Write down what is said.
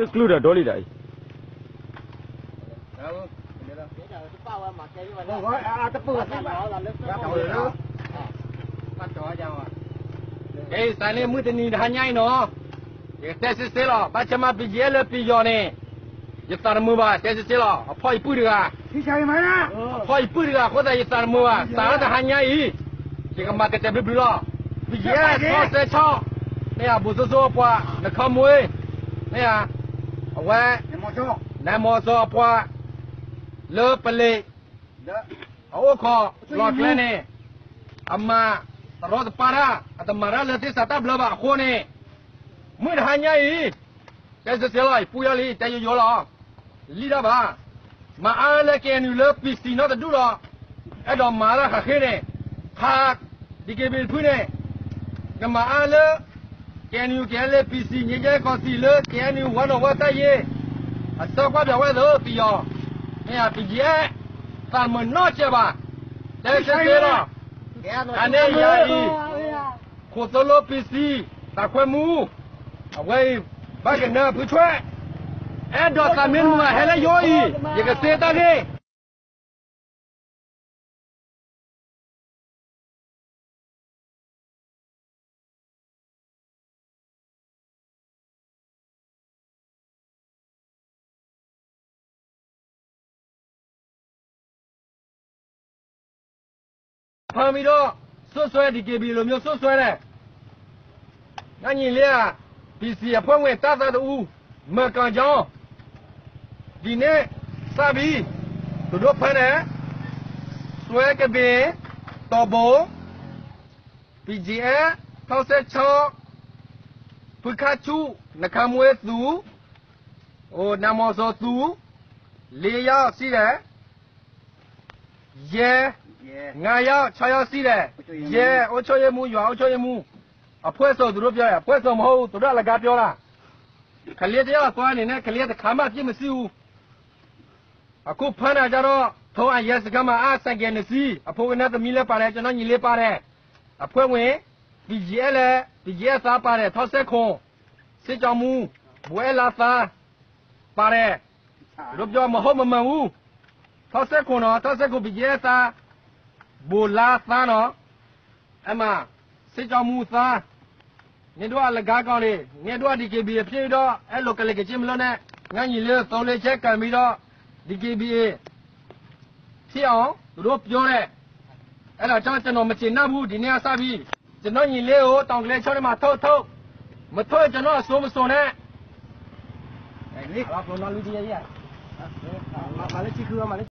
ကျုၢ်ဒီးဒိလံဒီးအံၤ ကဲ စးန့ၣ်မုၢ်တနံၤတဟါညါအံၤနီၤ, ယကတဲစ့စ့လီၤ. ဘၣ်ဆၣ်မး ပယီၤလၢပယီၤန့ၣ် ယသးတမုာ်ဘၣ်, တဲစ့စ့လီၤ. အဖီၣ်ယပုၢ်တဂၤ, အဖီၣ်ယပုၢ်တဂၤအဃိသတး ယသးတမုာ်ဘၣ်. စးလၢတဟါညါအံၤ ယကမၤကတဲာ်ဘျုးဘျုးလီၤ. ပယီၤ ဆီစဲဆီ, မ့ၢ်ဧါ, ဘိၣ်စိစိအပှၤ, နခီမူ, မ့ၢ်ဧါ, အဝဲ နမီၤစီၤအပှၤ လၢပလံး အအိၣ်ခိးလီၢ်ကျဲန့ၣ် အမၤတရီတပါတၢ်, အတမၤတၢ်လၢသ့ၣ်စးတၢ်ဘျၢဘၣ်အဃိန့ၣ်, မုၢ်တဟါညါအံၤ တဲစ့စ့လီၤ, ယပူၤယီၤလံ, တဲယိယိလီၤ. လံၣ်တၢ်ဘၣ်, မၤအါလၢ ကဲအဲၣ်ယူၣ် လၢ ပံၣ်စံၣ် နီတဒူၣ်ဒီး အဲၣ်ဒိးမၤတၢ်ဃးဃ့န့ၣ်, ခး ဒံၣ်က့ဘံၣ် တဖုန့ၣ်, ကမၤအါလၢ ကဲအဲၣ်ယူၣ် ကဲလၢ ပံၣ်စံၣ် ငြိမ်းချမ်းရေးကောင်စီ လၢ ကဲအဲၣ်ယူၣ် ဝါနီၣ်ဝါတၢ်ယ့ အဆၢကွၢ်ဒၣ်ဝဲသ့ၣ် ပယီၤ, မ့ၢ်ဧါ, ပယီၤ သးမုာ်နီတစဲးဘၣ်. တဲစ့စ့လီၤ, အန့ၣ်ယၤအံၤ ခိၣ်သိလိ ပံၣ်စံၣ် သးခွဲမူ, အဝဲအံၤ ဘၣ်ကနၢအဖုဆွဲ, အဲၣ်ဒိးသးမ့ၢ်မုာ် ဟဲလၢယအိၣ်အံၤ ယကစ့တၢ်ဂ့ၢ် ဖမ်းပြီးတော့ စွပ်စွဲ ဒီက့ဘံ လိုမျိုး စွပ်စွဲတယ်. ငါညီလေးက ပီစီ အဖွဲ့ဝင်တပ်သားတစ်ဦး မှန်ကန်ကြောင်း ဒီနေ့စပြီး သူတို့ဖမ်းတယ်. စွဲကဘင် တော်ဘို ပီဂျီအက်ဖ် ထောက်ဆက်ချောင်း ဖုခါချူ နှာခမ်းဝေးသူ ဟို နမော်ဇော်သူ လေးယောက်ရှိတယ်. ရဲ ငါးယောက် ခြောက်ယောက်ရှိတယ်. ရဲ အုပ်ချုပ်ရေးမှူး ရွာအုပ်ချုပ်ရေးမှူး အဖွဲ့စုံ သူတို့ပြောတယ်. အဖွဲ့စုံမဟုတ်ဘူး သူတို့အလကားပြောတာ. ကလေးတစ်ယောက်သွားနေနဲ့ ကလေးတစ်ခါမှအပြစ်မရှိဘူး. အခုဖမ်းတာကျတော့ ထုံးအရဲစခန်းမှာ အဆိုင်ကယ်နှစ်စီး အဖိကနန်းသမီးလည်းပါတယ် ကျွန်တော်ညီလေးပါတယ်. အဖွဲ့ဝင် ပီဂျီအက်ဖ် လည်း ပီဂျီအက်ဖ် သားပါတယ် ထောက်ဆက်ခုံ စစ်ကြောင်းမှူး ဘူအဲလါသား ပါတယ်. သူတို့ပြောမဟုတ်မမှန်ဘူး. ထောက်ဆက်ခုံနော် ထောက်ဆက်ခုံ ပီဂျီအက်ဖ် သား ဘူလါသားနော်. အဲ့မှာ စစ်ကြောင်းမှူးသား နင်တို့အလကားကောင်တွေ နင်တို့က ဒီက့ဘီအေ ဖြစ်ပြီးတော့ အဲ့လိုကလဲက့က့မလုပ်နဲ့ ငါညီလေးကို သုံးလေးချက်ကန်ပြီးတော့ ဒီက့ဘီအေ ဖြစ်အောင် သူတို့ပြောတယ်. အဲ့ဒါကြောင့် ကျွန်တော်မကျေနပ်ဘူး ဒီနေ့ကစပြီး ကျွန်တော့်ညီလေးကို တောင်ကလေးချောင်းထဲမှာ ထုတ်ထုတ် မထုတ်ရင် ကျွန်တော့်အစိုးမစိုးနဲ့. မလေးချီခူမလေး